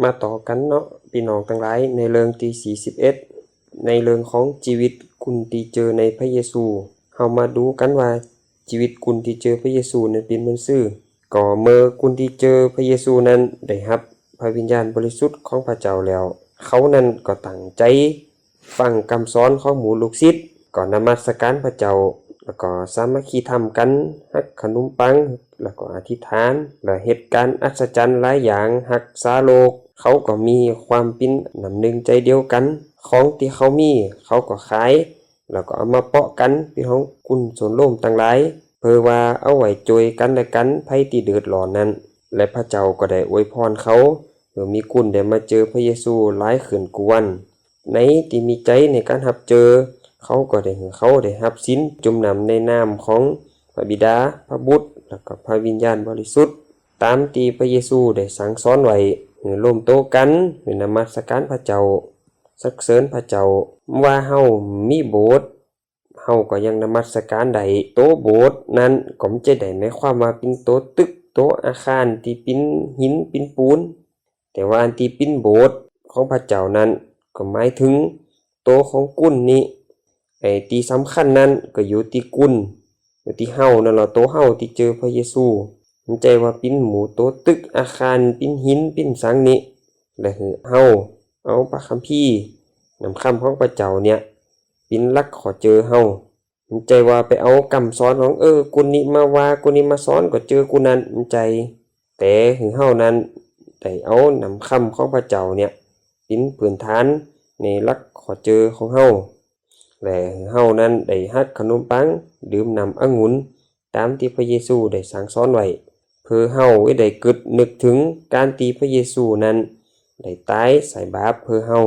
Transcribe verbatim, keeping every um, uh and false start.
มาต่อกั๋นเนาะ ปี้น้องตังหลาย ในเรื่องตี้สี่สิบเอ็ด ในเรื่องของจีวิตคนตี้เจอในพระเยซู เฮามาดูกั๋นว่าจีวิตคนตี้เจอพระเยซูนั้นเป๋นเหมือนซื่อ ก็เมื่อคนตี้เจอพระเยซูนั้นได้ฮับพระวิญญาณบริสุทธิ์ของพระเจ้าแล้ว เขานั้นก็ตั้งใจ๋ฟังกำสอนของหมู่ลูกศิษย์ ก็นมัสการพระเจ้า แล้วก็สามัคคีธรรมกั๋น หักขนมปัง แล้วก็อธิษฐาน และเฮ็ดก๋านอัศจรรย์หลายอย่าง ฮักษาโรค เขาก็มีความเป๋นน้ำนึ่งใจ๋เดียวกั๋น ของตี้เขามี เขาก็ขาย แล้วก็เอามาเปาะกั๋น เป๋นของกุศลโฮมตังหลาย เปื้อว่าเอาไว้จ้วยกั๋นและกั๋น ไผตี้เดือดร้อนนั้น และพระเจ้าก็ได้อวยพรเขา เมื่อมีคนได้มาเจอพระเยซูหลายขึ้นกู้วัน ในตี้มีใจ๋ในก๋านฮับเจอ เขาก็ได้หื้อเขาได้ฮับศีล จุ่มน้ำในนามของพระบิดา พระบุตร แล้วก็พระวิญญาณบริสุทธิ์ ต๋ามตี้พระเยซูได้สั่งสอนไว้ หื้อรวมโตกั๋น หื้อนมัสการพระเจ้า สรรเสริญพระเจ้า ว่าเฮามีโบสถ์ เฮาก็ยังนมัสการได้ โตโบสถ์นั้นก็บ่ใจ้ได้หมายความว่าเป๋นโตตึก โตอาคารตี้เป๋นหินเป๋นปูน แต่ว่าอันตี้เป๋นโบสถ์ของพระเจ้านั้น ก็หมายถึงโตของคนนี้ ไอ้ตี้สำคัญนั้นก็อยู่ตี้คน อยู่ตี้เฮานั่นแหละ โตเฮาตี้เจอพระเยซู บ่ใจ้ว่าเป๋นหมู่โตตึกอาคาร เป๋นหิน เป๋นสังนี้ และหื้อเฮาเอาพระคัมภีร์ น้ำคำของพระเจ้าเนี่ย เป๋นหลักข้อเจอเฮา บ่ใจ้ว่าไปเอากำสอนของ เออ คนนี้มาว่า คนนี้มาสอน ก็เจอคนนั้น บ่ใจ้ แต่หื้อเฮานั้นได้เอาน้ำคำของพระเจ้าเนี่ย เป๋นพื้นฐานในหลักข้อเจอของเฮา และหื้อเฮานั้นได้หักขนมปัง ดื่มน้ำองุ่น ต๋ามตี้พระเยซูได้สั่งสอนไว้ เปื้อเฮาได้กึ๊ดนึกถึงก๋านตี้พระเยซูนั้นได้ต๋ายใส่บาปเปื้อเฮา